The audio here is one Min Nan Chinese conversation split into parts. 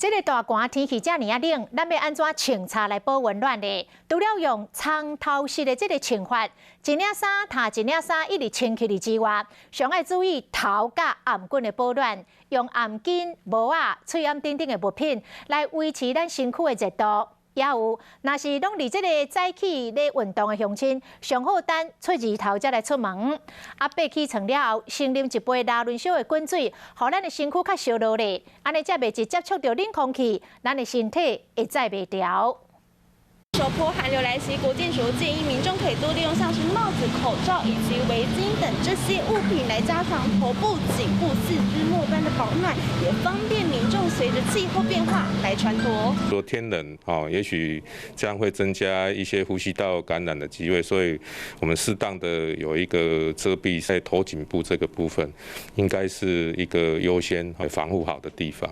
這个大寒天氣遮爾仔冷，咱欲按怎穿插來保溫暖呢？除了用床頭式的這个穿法，一領衫疊一領衫一直穿起來之外，上愛注意頭佮頷頸的保暖，用頷巾、帽仔、喙罨等等的物品來維持咱身軀的熱度。也有，若是攏佇這个早起咧運動的鄉親，上好等出日頭才來出門。啊，8起床了後，先啉一杯拉崙燒的滾水，予咱的身軀較燒熱咧，按呢才袂一接觸著冷空氣，咱的身體會載袂牢。首波寒流來襲，國健署建議民眾可以多利用像是帽子、口罩以及圍巾等這些物品來加強頭部、頸部、四肢末端的保暖，也方便民眾隨着氣候變化來穿脫。說天冷哦，也許這樣會增加一些呼吸道感染的機會，所以我們適當的有一個遮蔽在頭頸部這個部分，應該是一個優先防護好的地方。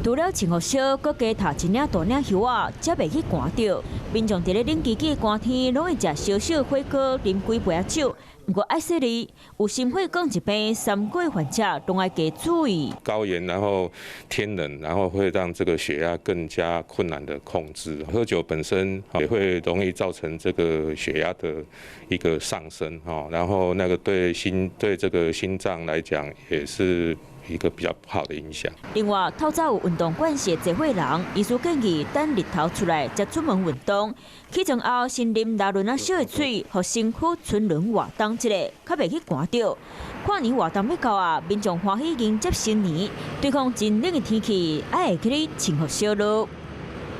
除了穿予燒，閣加疊一領大領袖仔，才袂去寒著。民眾佇咧冷吱吱寒天，攏會食燒燒火鍋、啉幾杯仔酒。毋過愛細膩，有心血管疾病、三高患者，攏愛加注意。高鹽，然後天冷，然後會讓這個血壓更加困難的控制。喝酒本身也會容易造成這個血壓的一個上升，然後那個對心對這個心臟來講也是一個比較不好的影響。另外，透早有運動慣勢的這伙人，醫師建議等日頭出來才出門運動。起床後先啉拉圇仔燒的水，予身軀春輪活動一下，較袂去寒著。跨年活動欲到啊，民眾歡喜迎接新年，對抗真冷的天氣，愛會記得穿予燒熱。